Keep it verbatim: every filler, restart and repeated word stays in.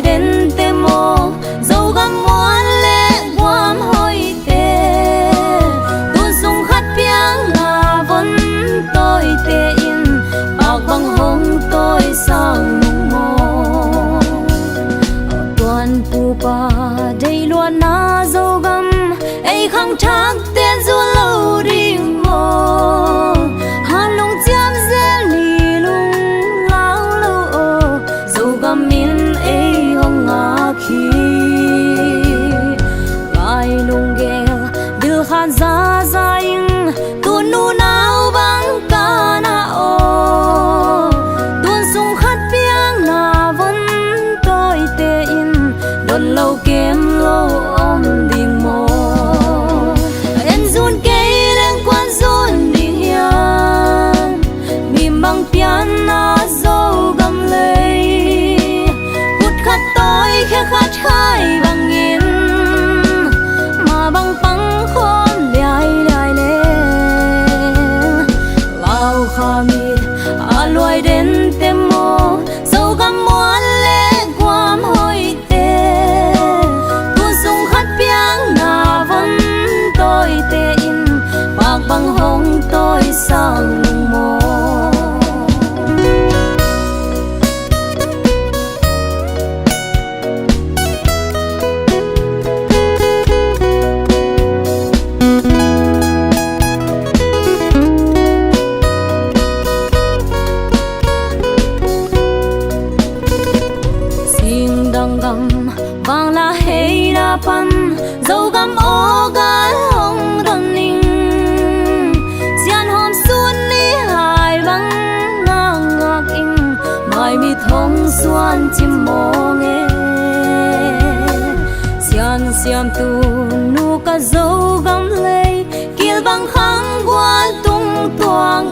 Dente maw, Zogam mual le guam hoihte, tun sung khat piakna von tawite in, pak bang hong tawisak nung maw? Tuan pupa deih luatna Zogam ei khangthakte zuan lo ding maw? Hanlung ciam zel, nilung lau lo aw, Zogam in ei hong ngak hi. Ngai lunggel, bilkhan zaza ing, tu nunau bang kana aw, tun sung khat piakna von tawite in, don lo kem lo om ding maw? En zun kei leng kuan zun ding hiam? Mi mang pianna Zogam lei, kut khat tawi khe khat khai bangin, ma bang pang khawm liailiai leng, lau kha mi a luai dente maw? Zogam mual le guam hoihte, tun sung khat piakna von tawite in, pak bang hong tawisak nung maw? Singdang gam Bangla heina pan Zogam aw gal hong don ning. Sian hawm sun ni hai bang ngakngak ing, mai mit hong suan cim mawng e. Sian siam tu nu ka Zogam lei, kil bang khang gual tung tuang